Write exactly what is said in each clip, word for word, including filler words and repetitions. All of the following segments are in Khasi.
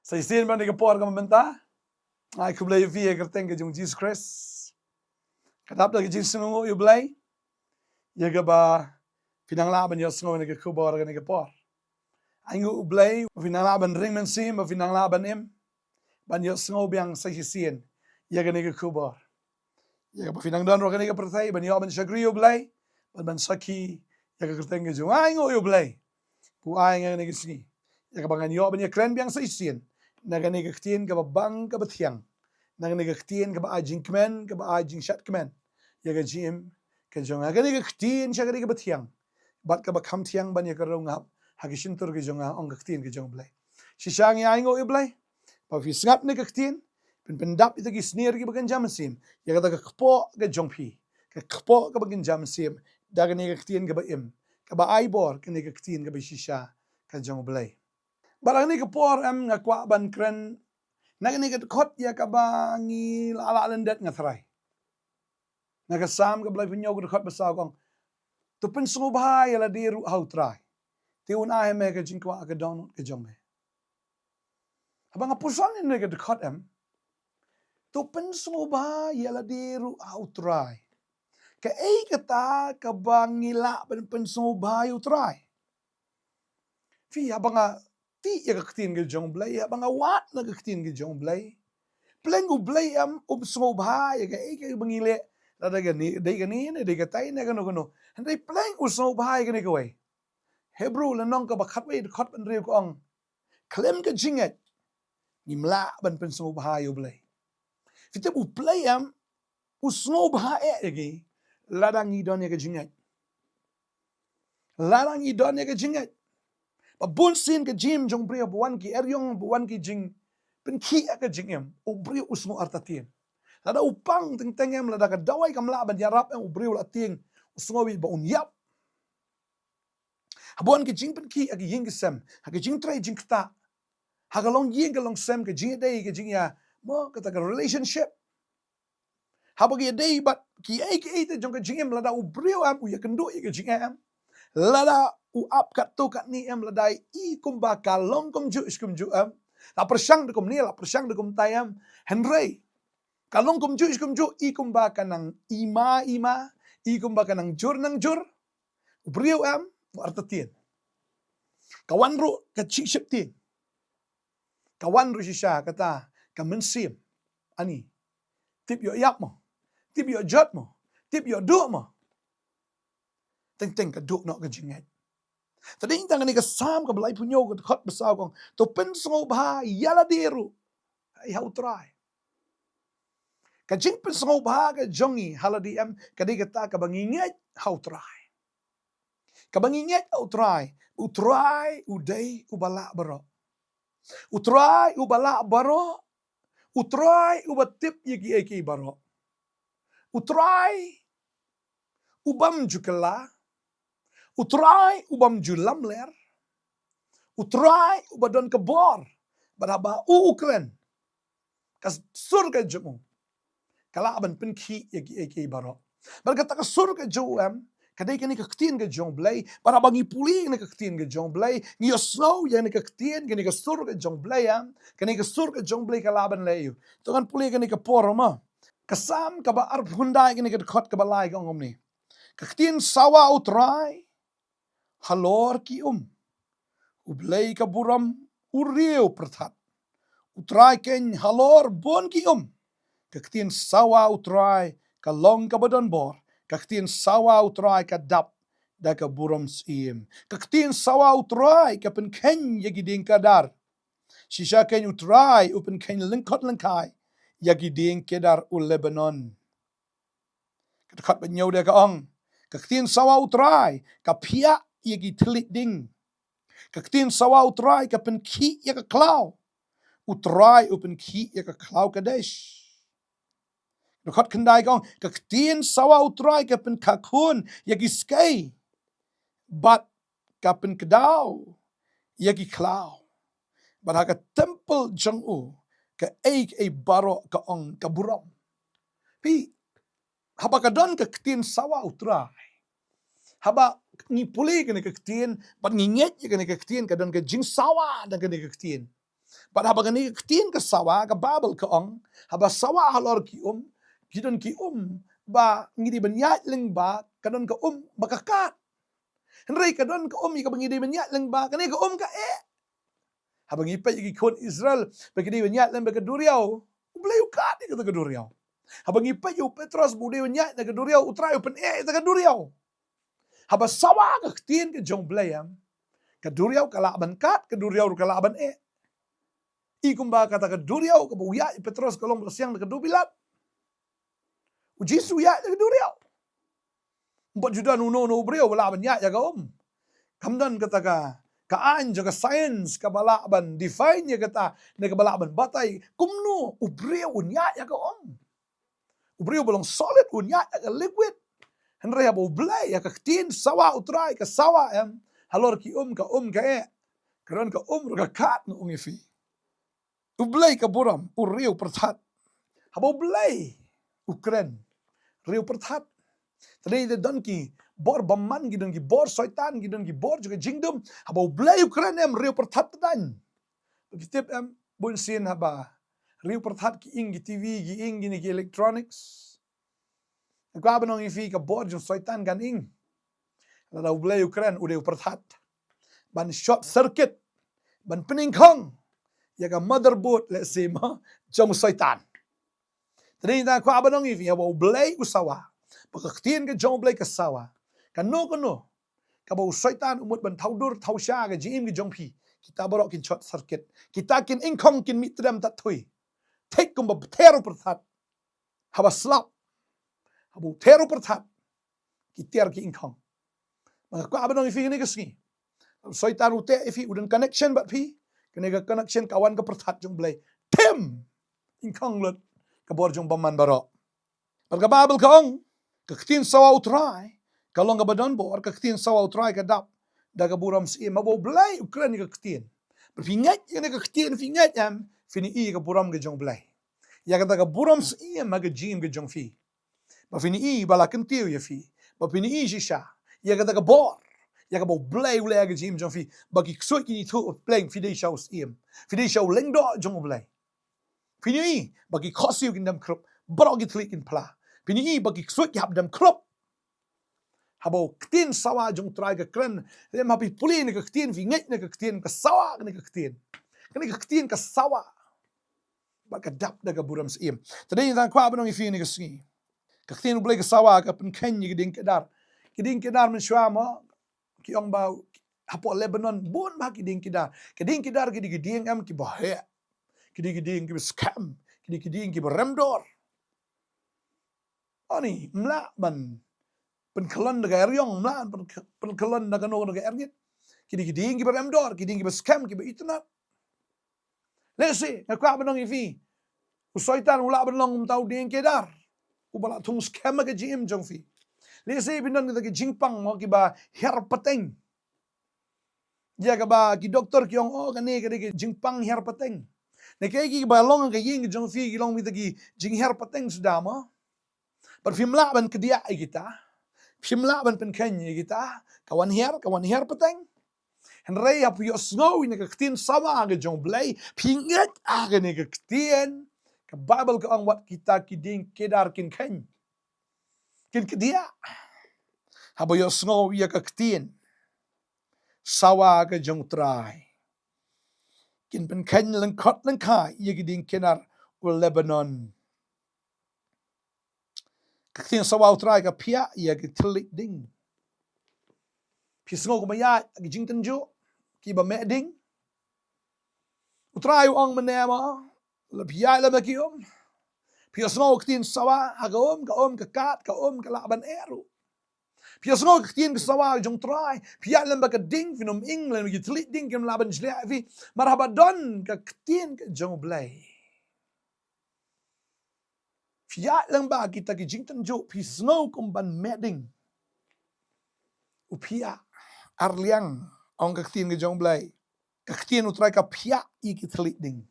Sa shisien bad ha kane ka por kaba mynta, ai khublei ïa phi ha ka kyrteng ka jong u Jisu Khrist. Ka dap da ka jingsngewnguh ïa u Blei ïa kaba phi nang lah ban ïohsngew ïa kane ka khubor ha kane ka por. Ai nguh ïa u Blei ba phi nang lah ban ring mynsiem, ba phi nang lah ban im, ban ïohsngew biang sa shisien ïa kane ka khubor. Ïa kaba phi nang don ruh ha kane ka pyrthei ban ïoh ban shakri ïa u Blei, ban ban sakhi ïa ka kyrteng ka jong u. Ai nguh ïa u Blei ba u ai ïa nga kane ka sngi ïa kaba ngan ïoh ban ïakren biang sa shisien na kane ka ktien kaba bang kaba thiang, na kane ka ktien kaba ai jingkmen, kaba ai jingshad kmen ïa ka jingim ka jong nga. Kane ka ktien shisha ka dei kaba thiang bad kaba kham thiang ban ïa ka rung hap ha ka shyntur ka jong nga, ong ka ktien ka jong u Blei. Shisha ngi ai nguh ïa u Blei ba phi sngap na ka ktien, phin pyndap ïa kita ki snier kiba kynja mynsiem ïa kata ka kpoh ka jong phi, ka kpoh kaba kynja mynsiem da kane ka ktien kaba im, kaba ai bor, kane ka ktien kaba shisha ka jong u Blei. Bad ha kane ka por em nga kwah ban kren na kane ka dkhot ïa kaba ngi la lah lyndet nga tharai. Na ka Salm kaba laiphew hynñiew ka dkhot ba saw ka ong, to pynsngewbha ïa lade ruh ha u Trai, te un ai ha me ka jingkwah ka dohnud ka jong me. Haba nga pyrshang ïa kane ka dkhot em, to pynsngewbha ïa lade ruh ha u Trai. Kaei kata kaba ngi lah ban pynsngewbha ïa u Trai? Phi, haba nga tih ïa ka ktien ka jong u Blei, haba nga wad na ka ktien ka jong u Blei, pleng u Blei em um sngewbha ïa kaei kaei ba ngi leh, lada ka dei kane ne dei katai ne kano kano. Hynrei pleng u sngewbha ïa kane kawei. Hebru lynnong kaba khatwei dkhot ba hynriew ka ong, khlem ka jingngeit ngim lah ban pynsngewbha ïa u Blei. Phi tip u Blei em u sngewbha eh ïa ngi lada ngi don ïa ka jingngeit. Lada ngi don ïa ka jingngeit. Ba bun sien ka jingim jong u briew ba wan ki eriong, ba wan ki jingpynkhih ha ka jingim, u briew u sngew artatien. Lada u pang teng teng em, lada ka dawai kam lah ban ïarap em, u briew la tieng, u sngew ba un ïap. Haba wan ki jingpynkhih ha ki ïing ki sem, ha ki jingtrei jingktah, ha ka longïing ka longsem, ka jingïadei ka jingïa, mo, kata ka relationship. Haba ki ïadei bad kiei kiei te jong ka jingim, lada u briew em u ïakynduh ïa ka jingim, lada u ap katto katne em, lada i kumba ka long kumjuh shi kumjuh em, la pyrshang da kumne, la pyrshang da kumtai em, hynrei ka long kumjuh shi kumjuh, i kumba ka nang ima ima, i kumba ka nang jur nang jur, u briew em u artatien. Ka wan ruh ka jingsheptieng. Ka wan ruh shisha kata ka mynsiem, ani, tip ïoh ïap mo, tip ïoh jot mo, tip ïoh duh mo. Teng teng ka duh noh ka jingngeit. Te dei tang kane ka Salm kaba laiphew hynñiew ka dkhot ba saw ka ong, to pynsngewbha ïa lade ruh ha u Trai. Ka jingpynsngewbha ka jong ngi ha lade em, ka dei kata kaba ngi ngeit ha u Trai. Kaba ngi ngeit ha u Trai, u Trai u dei uba lah baroh. U Trai uba lah baroh. U Trai uba tip ïa kiei kiei baroh. U Trai u bym ju kylla. U Trai u bym ju lamler. U Trai uba don ka bor. Bad haba u u kren, ka sur ka jong u ka lah ban pynkhih ïa kiei kiei baroh. Bad kata ka sur ka jong u em, ka dei kane ka ktien ka jong u Blei. Bad haba ngi pule kane ka ktien ka jong u Blei, ngi ïohsngew ïa kane ka ktien, kane ka sur ka jong u Blei em, kane ka sur ka jong u Blei ka lah ban leh ïa u. To ngan pule kane ka por mo. Ka Salm kaba arphew khyndai, kane ka dkhot kaba lai ka ong kumne, ka ktien sawa u Trai halor ki um. U Blei ka burom u riew pyrthat. U Trai keiñ halor bun ki um. Ka ktien sawa u Trai ka long kaba don bor. Ka ktien sawa u Trai ka dap da ka burom syiem. Ka ktien sawa u Trai ka pynkheiñ ïa ki dieng kedar. Shisha keiñ u Trai u pynkheiñ lyngkhot lyngkhai ïa ki dieng kedar u Lebanon. Ka dkhot ba hynñiew de ka ong, ka ktien sawa u Trai ka phiah ïa ki thylliej dieng. Ka ktien sawa u Trai ka pynkhih ïa ka khlaw. U Trai u pynkhih ïa ka khlaw Kadesh. Ka dkhot khyndai ka ong, ka ktien sawa u Trai ka pynkha khun ïa ki skei, bad ka pynkdaw ïa ki khlaw. Bad ha ka templ jong u kaei kaei baroh ka ong ka burom. Phi, haba ka don ka ktien sawa u Trai, haba ngi pule kane ka ktien bad ngi ngeit ïa kane ka ktien, ka don ka jingsawa da kane ka ktien. Bad haba kane ka ktien ka sawa, ka Baibl ka ong, haba sawa halor ki um, ki don ki um ba ngi dei ban ïaid lyngba, ka don ka um ba ka kat. Hynrei ka don ka um ïa kaba ngi dei ban ïaid lyngba, kane ka um ka eh. Haba ngi peit ïa ki khun Israel ba ki dei ban ïaid lyngba ka duriaw, U Blei u kat ïa kata ka duriaw. Haba ngi peit ïa u Petros ba u dei ban ïaid na ka duriaw, U Trai u pyneh ïa kata ka duriaw. Haba sawa ka ktien ka jong U Blei, em, ka duriaw ka lah ban kat, ka duriaw ruh ka lah ban eh. I kumba kata ka duriaw kaba u ïaid ïa u Petros ka long ba la siang da ka dewbilat. U Jisu u ïaid da ka duriaw. Bad ju don uno uno u briew ba lah ban ïaid ïa ka um. Kam don kata ka, ka aiñ jong ka science kaba lah ban define ïa kata, ne kaba lah ban batai kumno u briew un ïaid ïa ka um. U briew ba long solid un ïaid ïa ka liquid. Hynrei haba U Blei, ïa ka ktien sawa U Trai ka sawa, em, halor ki um, ka um ka eh. Ka don ka um ruh ka kat, nga ong ïa phi. U Blei ka burom, u riewpyrthat. Haba U Blei u kren, riewpyrthat. Te dei, te don ki bor bymman, ki don ki bor soitan, ki don ki bor jong ka jingdum. Haba U Blei u kren, em, riewpyrthat te don. Ki tip, em, bunsien haba riewpyrthat ki ing ki T V, ki ing kine ki electronics. Nga kwah ban ong ïa phi, ka bor jong soitan kan ing. Lada U Blei u kren, u dei u pyrthat ban short circuit, ban pynïngkhong ïa ka motherboard, let's say, ma, jong soitan. Te dei, nga kwah ban ong ïa phi, haba U Blei u sawa, ba ka ktien ka jong U Blei ka sawa, kano kano kaba u soitan u mut ban thaw dur thaw sha ka jingim ka jong phi, kita baroh kin short circuit, kita kin ïngkhong, kin mih trem tad thui. Thik kumba ter u pyrthat haba slap, haba u ter u pyrthat, ki ter ki ïngkhong. Ba nga kwah ban ong ïa phi kane ka sngi, soitan u teh ïa phi, u don connection bad phi, kane ka connection ka wan ka pyrthat jong U Blei. Thim, ïngkhong lut ka bor jong bymman baroh. Bad ka Baibl ka ong, ka ktien sawa U Trai ka long kaba don bor, ka ktien sawa U Trai ka dap da ka burom syiem. Haba U Blei u kren ïa ka ktien, bad phi ngeit ïa kane ka ktien, phi ngeit, em, phin ïohi ïa ka burom ka jong U Blei. Ïa kata ka burom syiem ha ka jingim ka jong phi, ba phin ïohi ba la kyntiew ïa phi, ba phin ïohi shisha ïa kata ka bor, ïa kaba U Blei u leh ha ka jingim jong phi, ba ki ksuid kin ïathuh, pleng, phi dei sha u syiem, phi dei sha u lyngdoh jong U Blei. Phin ïohi ba ki khohsiew kin dem khrup, baroh ki thylliej kin phla. Phin ïohi ba ki ksuid ki hap dem khrup. Haba ka ktien sawa jong U Trai ka kren, lem, haba phi pule na ka ktien, phi ngeit na ka ktien, ka sawa kane ka ktien. Kane ka ktien ka sawa bad ka dap da ka burom syiem. Te dei, nga kwah ban ong ïa phi kane ka sngi, ka ktien U Blei ka sawa ka pynkheiñ ïa ki dieng kedar. Ki dieng kedar mynshuwa, ma, ki ong ba hapoh Lebanon bun bha ki dieng kedar. Ki dieng kedar ki dei ki dieng, em, kiba heh, ki dei ki dieng kiba skhem, ki dei ki dieng kiba rem dor. Ani, ym lah ban pynkhlon da ka eriong, ym lah ban pyn-, pynkhlon da kano kano ka erngit. Ki dei ki dieng kiba rem dor, ki dieng kiba skhem, kiba itynnad. Lehse nga kwah ban ong ïa phi, u soitan u lah ban long kumta u dieng kedar uba la thung skhem ha ka jingim jong phi. Lehse phi don kita ki jingpang, mo, kiba hiar pateng, ïa kaba ki doktor ki ong, oh, kane ka dei ka jingpang hiar pateng. Ne kaei kaei kiba long ha ka ïing ka jong phi ki long kita ki jinghiar pateng suda, mo. Bad phim lah ban kdiah ïa kita, phim lah ban pynkheiñ ïa kita, ka wan hiar, ka wan hiar pateng. Hynrei haba phi ïohsngew ïa kane ka ktien sawa ka jong U Blei, phi ngeit ha kane ka ktien, ka Baibl ka ong, wat kita ki dieng kedar kin kheiñ, kin kdiah. Haba ïohsngew ïa ka ktien sawa ka jong U Trai, kin pynkheiñ lyngkot lyngkhai ïa ki dieng kedar u Lebanon. Ka ktien sawa U Trai ka phiah ïa ki thylliej ding. Phi sngew kumba ïaid ki jingtynjuh kiba meh ding? U Trai u ong mynne, mo, lada phi ïaid lem ha ki um, phi ïohsngew ka ktien sawa ha ka um, ka um ka kat, ka um ka lah ban eh ruh. Phi ïohsngew ka ktien ka sawa jong U Trai, phi ïaid lem bad ka ding, phin ym ing, lane ki thylliej ding kim lah ban jliah ïa phi. Namar haba don ka ktien ka jong U Blei, phi ïaid lem bad kita ki jingtynjuh, phi sngew kum ban meh ding. U phiah arliang, ong ka ktien ka jong U Blei. Ka ktien U Trai ka phiah ïa ki thylliej ding.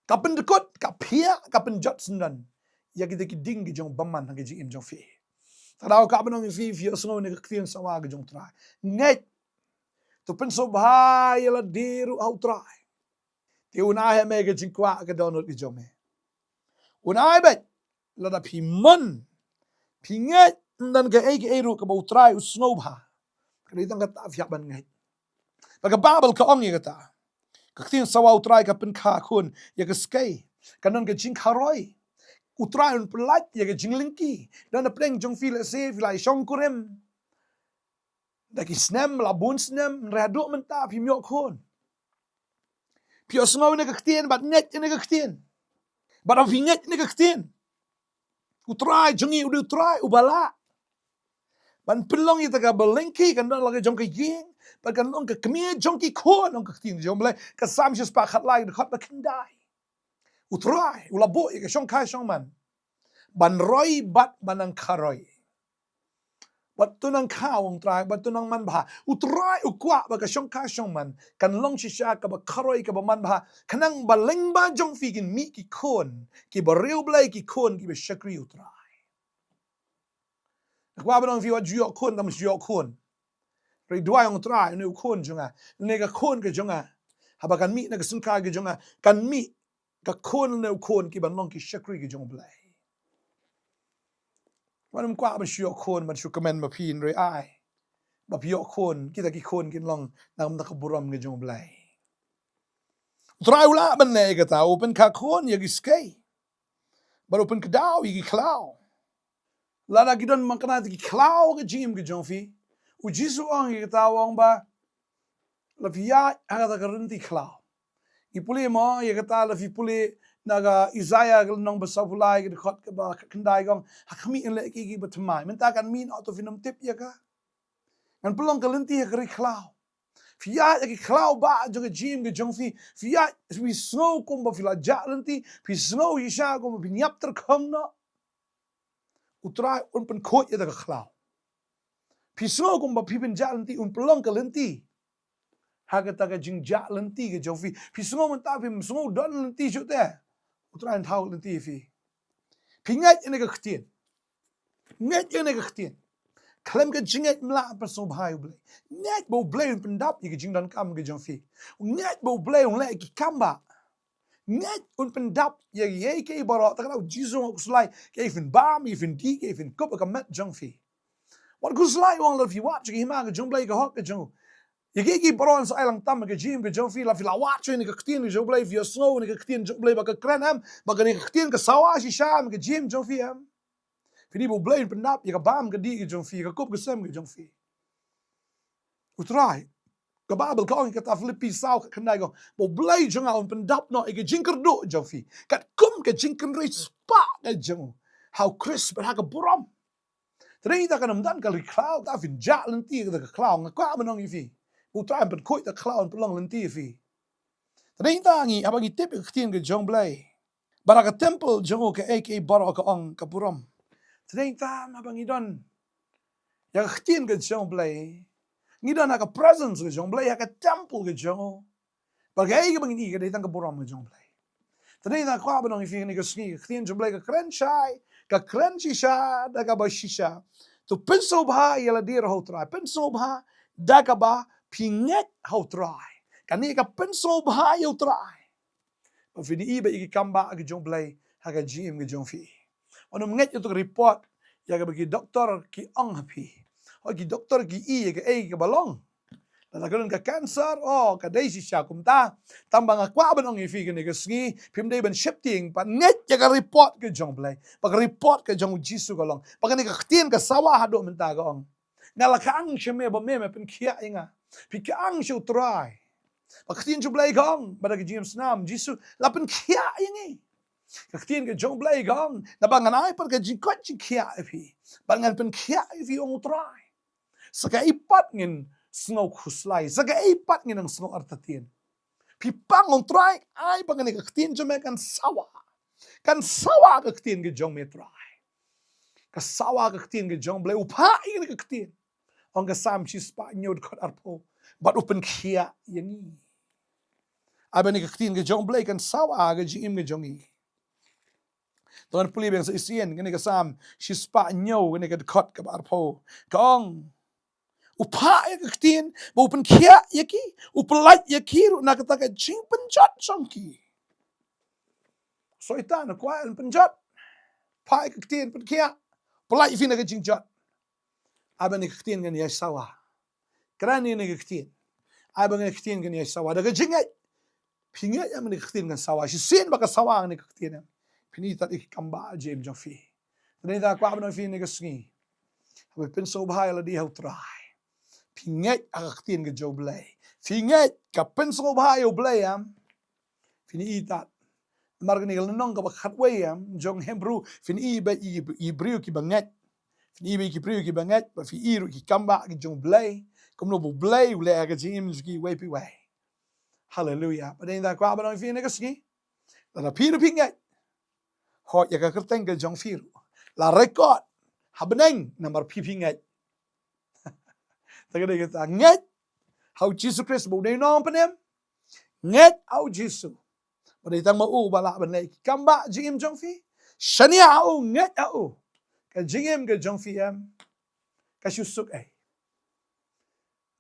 Ka pyndkut, ka phiah, ka pynjot syndon ïa kita ki ding ki jong bymman ha ka jingim jong phi. Te nga kwah ban ong ïa phi, phi ïohsngew ïa ka ktien sawa ka jong U Trai, ngeit. To pynsngewbha ïa lade ruh ha U Trai. Te un ai ha me ka jingkwah ka dohnud ka jong me. Un ai beit, lada phi mon, phi ngeit, ym don kaei kaei ruh kaba U Trai u sngewbha. Ka dei tang kata phi hap ban ngeit. Bad ka Baibl ka ong ïa kata. Ka ktien sawa U Trai ka pynkha khun ïa ka skei. Kan don ka jingkharoi. U Trai un pynlait ïa ka jinglyngkhi. Don na pdeng jong phi lehse phi la ïa shongkurim da ki snem, la bun snem, hynrei haduh mynta phim ïoh khun. Phi ïohsngew ïa ka ktien, bad ngeit ïa ka ktien. Bad haba phi ngeit ïa ka ktien, U Trai jong ngi u dei U Trai uba lah ban pynlong ïa kata kaba lyngkhi, kan don la ka jong ka ïing, bad kan long ka kmie jong ki khun, ong ka ktien jong U Blei, ka Salm shispah khatlai, dkhot ba khyndai. U Trai u la buh ïa ka shongkha shongman ban roi bad ban nang kharoi. Bad to nang kha, ong Trai, bad to nang manbha. U Trai u kwah ba ka shongkha shongman kan long shisha kaba kharoi, kaba manbha, khnang ba lyngba jong phi kin mih ki khun kiba riewblei, ki khun kiba shakri U Trai. Nga kwah ban ong ïa phi, wat ju ïoh khun, tang ban shu ïoh khun. Hynrei duwai, ong Trai, une u khun jong nga, une ka khun ka jong nga, haba kan mih na ka syngkha ka jong nga, kan mih ka khun, une u khun, ki ban long ki shakri ki jong U Blei. Wat nym kwah ban shu ïoh khun, ban shu kmen ma phi, hynrei ai ba phi ïoh khun, kita ki khun kin long na ka bynta ka burom ka jong U Blei. U Trai u lah ban leh ïa kata, u pynkha khun ïa ki skei. Bad u pynkdaw ïa ki khlaw. Lada ki don man kane ki khlaw ha ka jingim ka jong phi, U Jisu u ong ïa kata, u ong ba, la phi ïaid ha kata ka rynti khlaw. Ngi pule mo ïa kata, la phi pule na ka Isaïah ka lynnong ba sawphew lai, ka dkhot kaba khyndai, ka ong, ha khmih yn leh kiei kiei ba thymmai. Mynta kan mih noh, to phin ym tip ïa ka. Ngan pynlong ka lynti ha ka ri khlaw. Phi ïaid ha ki khlaw ba jong ka jingim ka jong phi. Phi ïaid, phi sngew kumba phi la jah lynti, phi sngew shisha kumba phin ïap tyrkhong noh. U Trai un pynkhuid ïa kata ka khlaw. Phi sngew kumba phi pynjah lynti, un pynlong ka lynti ha kata ka jingjah lynti ka jong phi. Phi sngew mynta phim sngew don lynti shuh te, U Trai un thaw lynti ïa phi. Phi ngeit ïa kane ka ktien. Ngeit ïa kane ka ktien. Khlem ka jingngeit ym lah pynsngewbha ïa U Blei. Ngeit ba U Blei un pyndap ïa ka jingdonkam ka jong phi. Ngeit ba U Blei un leh ïa ki kam ba. Ngeit un pyndap ïa kiei kiei baroh, te kata U Jisu u ong, khuslai ïa kiei phin bam, ïa phin dih, ïa kiei phin kup ha ka met jong phi. Wat khuslai, u ong, lada phi wad sha ka hima ka jong U Blei, ka hok ka jong u. Ïa kiei kiei baroh yn sa ai lang tam ha ka jingim ka jong phi, lada phi la wad sha kane ka ktien ka jong U Blei, phi ïohsngew ïa kane ka ktien jong U Blei ba ka kren, em, ba kane ka ktien ka sawa shisha ha ka jingim jong phi, em. Phin ïohi ba U Blei un pyndap ïa ka bam ka dih ka jong phi, ka kup ka sem ka jong phi. U Trai, ka Baibl ka ong, kata Philippi saw khatkhyndai ka ong, ba U Blei jong nga un pyndap noh ïa ka jingkyrduh jong phi, katkum ka jingkynrei spah ka jong u ha U Khrist bad ha ka burom. Te nangta kan ym don ka ri khlaw, te phin jah lynti ha kata ka khlaw, nga kwah ban ong ïa phi, U Trai un pynkhuid ïa ka khlaw, un pynlong lynti ïa phi. Te nangta ngi, haba ngi tip ïa ka ktien ka jong U Blei, bad ha ka templ jong u kaei kaei baroh ka ong ka burom. Te nangta haba ngi don ïa ka ktien ka jong U Blei, ngi don ha ka presence ka jong U Blei, ha ka templ ka jong u, bad kaei kaba ngin ïohi ka dei tang ka burom ka jong U Blei. Te nangta nga kwah ban ong ïa phi kane ka sngi, ka ktien jong U Blei ka kren shai, ka kren shisha da kaba shisha. To pynsngewbha ïa lade ruh ha U Trai, pynsngewbha da kaba phi ngeit ha U Trai. Kane ka pynsngewbha ïa U Trai, ba phin ïohi ba ïa ki kam ba ka jong U Blei ha ka jingim ka jong phi. Wat nym ngeit ïa uto ka report ïa kaba ki doktor ki ong ha phi. Hooid, ki doktor ki ïohi ïa kaei kaba long. Lada ka don ka cancer, oh, ka dei shisha kumta. Tang ba nga kwah ban ong ïa phi kane ka sngi, phim dei ban sheptieng, ban ngeit ïa ka report ka jong U Blei, ba ka report ka jong U Jisu ka long ba kane ka ktien ka sawa haduh mynta, ka ong, nga la khang sha me ba me, me pynkhiah ïa nga. Phi khang sha U Trai. Ba ka ktien jong U Blei ka ong, ba da ka jingim snam U Jisu la pynkhiah ïa ngi. Ka ktien ka jong U Blei ka ong, naba ngan ai pat ka jingkoit jingkhiah ïa phi, ba ngan pynkhiah ïa phi, ong U Trai. Sa kaei pat ngin sngew khuslai, sa kaei pat ngin nang sngew artatien. Phi pang, ong U Trai, ai ba kane ka ktien jong me kan sawa. Kan sawa ka ktien ka jong me, Trai. Ka sawa ka ktien ka jong U Blei, u phah ïa kane ka ktien. Ong ka Salm shispah hynñiew dkhot arphew, bad u pynkhiah ïa ngi. Ai ba kane ka ktien ka jong U Blei kan sawa ka jingim ka jong ngi. To ngan pule biang sa shisien kane ka Salm shispah hynñiew, kane ka dkhot kaba arphew. Ka ong, U phah ïa ka ktien, ba u pynkhiah ïa ki, u pyllait ïa ki ruh na kata ka jingpynjot jong ki. Soitan u kwah ban pynjot. Phah ïa ka ktien, pynkhiah, pyllait ïa phi na ka jingjot. Ai ba kane ka ktien kan ïai sawa. Kren ïa kane ka ktien. Ai ba kane ka ktien kan ïai sawa da ka jingngeit. Phi ngeit em kane ka ktien kan sawa? Shisien ba ka sawa kane ka ktien em, phin i tad ïa ki kambah jingim jong phi. Te dei da kwah ban ong ïa phi kane ka sngi, haba phi pynsngewbha ïa lade ha U Trai, phi ngeit ha ka ktien ka jong U Blei, phi ngeit, ka pynsngewbha ïa U Blei em, phin i tad. Namar kane ka lynnong kaba khatwei em jong Hebru, phin i ba ïa ki briew kiba ngeit. Phin i ba ïa ki briew kiba ngeit, ba phi i ruh ki kambah ki jong U Blei, kumno ba U Blei u leh ha ka jingim jong kiwei pa kiwei. Haleluia. Ba dei da kwah ban ong ïa phi kane ka sngi, lada phi ruh phi ngeit, hooid, ïa ka kyrteng ka jong phi ruh la record ha bneng namar phi phi ngeit. Te ka dei kata, ngeit ha U Jisu Khrist ba u dei u Nongpynim. Ngeit ha U Jisu ba dei tang ma u ba lah ban leh ki kambah jingim jong phi. Shaniah ha u, ngeit ha u, ka jingim ka jong phi em, ka shu suk ei.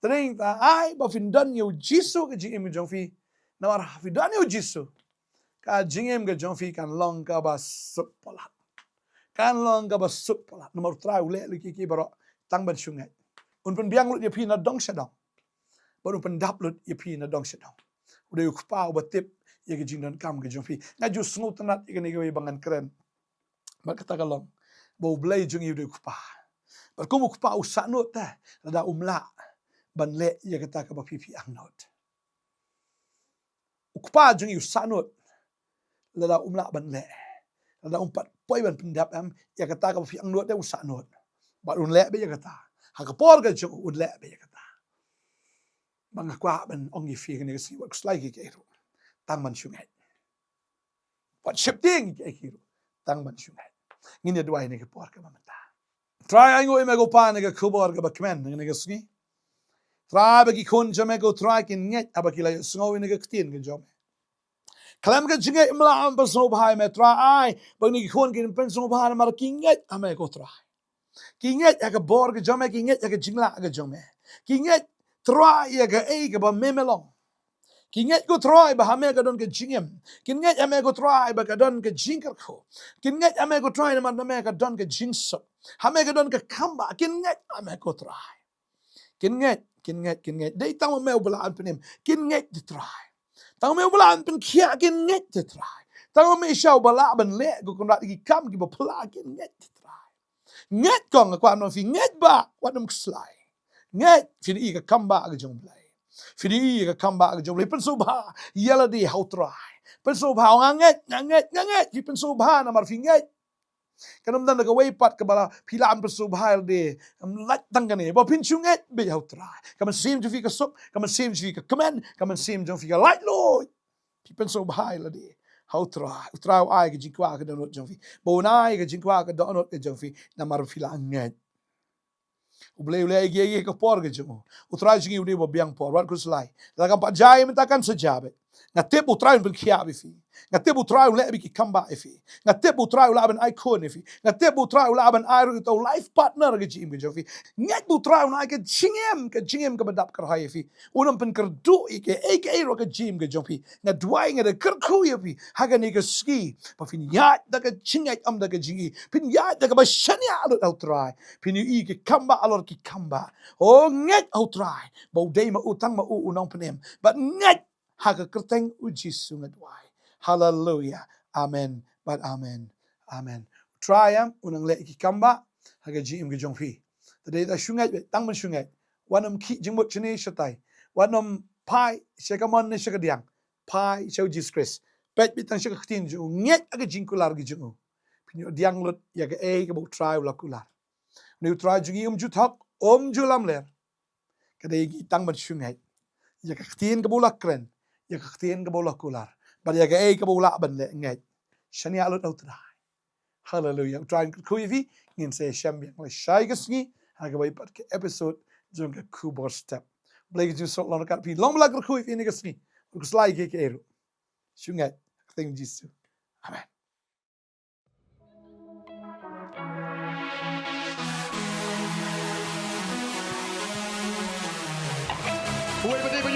Te dei ta, ai ba phin don ïa U Jisu ha ka jingim ka jong phi. Namar phi don ïa U Jisu, ka jingim ka jong phi kan long kaba suk palat. Kan long kaba suk palat. Namar U Trai u leh lut ïa ki baroh tang ban shu ngeit. Un pynbiang lut ïa phi na dong sha dong, bad un pyndap lut ïa phi na dong sha dong. U dei U Kpa uba tip ïa ka jingdonkam ka jong phi. Nga ju sngewtynnat ïa kane kawei ba ngan kren bad kata ka long ba U Blei jong ngi u dei U Kpa. Bad kum U Kpa u sahnud te lada um lah ban leh ïa kata kaba phi phi angnud. U Kpa jong ngi u sahnud lada um lah ban leh, lada um pat poi ban pyndap em ïa kata kaba phi angnud, te u sahnud. Bad un leh beit ïa kata. Ha ka por ka jong u un leh beit ïa kata. Ba nga kwah ban ong ïa phi kane ka sngi, wat khuslai ïa kiei kiei ruh, tang ban shu ngeit. Wat sheptieng ïa kiei kiei ruh, tang ban shu ngeit. Ngin ïa duwai ha kane ka por kaba mynta. Trai, ai nguh ïa me ko Pa ha kane ka khubor kaba kmen ha kane ka sngi. Trai, ba ki khun jong me ko Trai kin ngeit haba ki la ïohsngew ïa kane ka ktien ka jong me. Khlem ka jingngeit ym lah ban pynsngewbha ïa me Trai. Ai ba kine ki khun kin pynsngewbha namar ki ngeit ha me ko Trai. Ki ngeit ha ka bor ka jong me, ki ngeit ha ka jinglah ka jong me. Ki ngeit Trai ïa kaei kaba me me long. Ki ngeit ko Trai ba ha me ka don ka jingim. Kin ngeit ha me ko Trai ba ka don ka jingkyrkhu. Kin ngeit ha me ko Trai namar na me ka don ka jingsuk. Ha me ka don ka kambah. Kin ngeit ha me ko Trai. Kin ngeit, kin ngeit, kin ngeit. Dei tang ma me uba la pynim. Kin ngeit te Trai. Tang ma me uba la pynkhiah, kin ngeit te Trai. Tang ma me Isha uba lah ban leh ko Kynrad ïa ki kam kiba phylla, kin ngeit te Trai. Ngeit kong, nga kwah ban ong ïa phi, ngeit Bah, wat nym khuslai. Ngeit, phin ïohi ïa ka kambah ka jong U Blei. Phin ïohi ïa ka kambah ka jong U Blei. Pynsngewbha ïa lade ha U Trai. Pynsngewbha, nga ngeit, nga ngeit, nga ngeit. Phi pynsngewbha namar phi ngeit. Kan ym don da kawei pat kaba la phi lah ban pynsngewbha ïa lade. Ym lait tang kane. Ba phin shu ngeit beit ha U Trai, ka mynsiem jong phi ka suk, ka mynsiem jong phi ka kmen, ka mynsiem jong phi ka laitluid. Phi pynsngewbha ïa lade ha U Trai. U Trai u ai ka jingkwah ka dohnud jong phi. Ba un ai ka jingkwah ka dohnud ka jong phi namar phi la ngeit. U Blei u leh ïa ki ha ka por ka jong u. U Trai jong ngi u dei uba biang por, wat khuslai. Lada kam pat jia mynta kan sa jia beit. Nga tip U Trai un pynkhiah beit ïa phi. Nga tip U Trai un leh beit ki kambah ïa phi. Nga tip U Trai u lah ban ai khun ïa phi. Nga tip U Trai u lah ban ai ruh uta u life partner ha ka jingim ka jong phi. Ngeit ba U Trai un ai ka jingim, ka jingim kaba dap kyrhai ïa phi. Un ym pynkyrduh ïa kaei kaei ruh ha ka jingim ka jong phi. Nga duwai, nga da kyrkhu ïa phi ha kane ka sngi ba phin ïaid da ka jingngeit, ym da ka jingïohi. Phin ïaid da kaba shaniah lut ha U Trai. Phin ïohi ïa ki kambah halor ki kambah. O, ngeit ha U Trai ba u dei ma u, tang ma u u Nongpynim. Bad ngeit ha ka kyrteng U Jisu nga duwai. Haleluia. Amen bad amen. Amen. U Trai em un nang leh ïa ki kambah ha ka jingim ka jong phi. Te dei da shu ngeit beit, tang ban shu ngeit. Wat nym khih jingmut shane shatai. Wat nym phai sha ka mon ne sha ka diang. Phai sha U Jisu Khrist. Peit beit tang sha ka ktien jong u, ngeit ha ka jingkular ka jong u. Phin ïoh diang lut ïa kaei kaba U Trai u la kular. Une U Trai jong ngi um ju thok, um ju lamler. Ka dei ïa ngi tang ban shu ngeit ïa ka ktien kaba u la kren, ïa ka ktien kaba u la kular, bad ïa kaei kaba u lah ban leh, ngeit. Shaniah lut ha U Trai. Haleluia. U Trai un kyrkhu ïa phi. Ngin sa ïashem biang lashai ka sngi ha kawei pat ka episode jong ka Khubor Step. Blei ka jingsuk long ryngkat bad phi. Long ba la kyrkhu ïa phi ha kane ka sngi. Khuslai ïa kiei kiei ruh. Shu ngeit ha ka kyrteng U Jisu. Amen. Uwei pat dei ba